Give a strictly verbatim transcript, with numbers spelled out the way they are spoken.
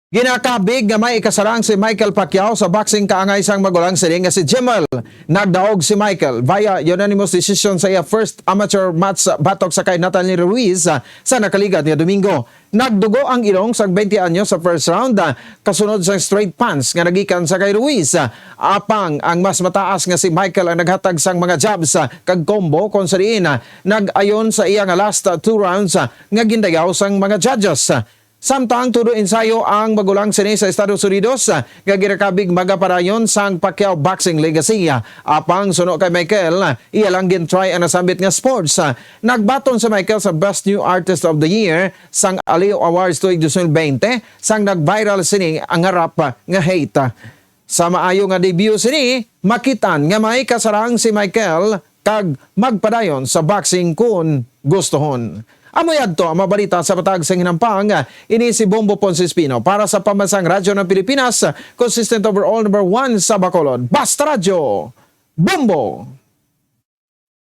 Ginakabig nga may ikasarang si Michael Pacquiao sa boxing kaangay sang magulang sini nga si Jimel. Nagdaog si Michael via unanimous decision sa iya first amateur match batok sa kay Natalie Ruiz, ah, sa nakaligad nga Domingo. Nagdugo ang ilong sa twenty anyos sa first round, ah, kasunod sang straight punch nga nagikan sa kay Ruiz. Ah, apang ang mas mataas nga si Michael ang naghatag sang mga jabs, ah, kag combo, kon sa diin, ah, nag-ayon sa iya nga last, ah, two rounds, ah, nga gindayaw sang mga judges. Samtang todo ensayo ang magulang sini sa Estados Unidos, ah, nga ginakabig magapadayon sang Pacquiao Boxing Legacy. Apang suno kay Michael, ah, iya lang gin-try ang nasambit nga sports. Ah, nagbaton si Michael sa Best New Artist of the Year sang Aleo Awards tuig dos mil bente, sang nag-viral sini ang nga rap, ah, nga Hate. Sa maayo nga debut sini, makitan nga may kasarang si Michael kag magpadayon sa boxing kun gustohon. Amo yadto ang mabalita sa matag sa hinampang. Ini si Bombo Ponce Espino para sa Pambansang Radyo ng Pilipinas, consistent overall number one sa Bacolod. Basta Radyo, Bombo!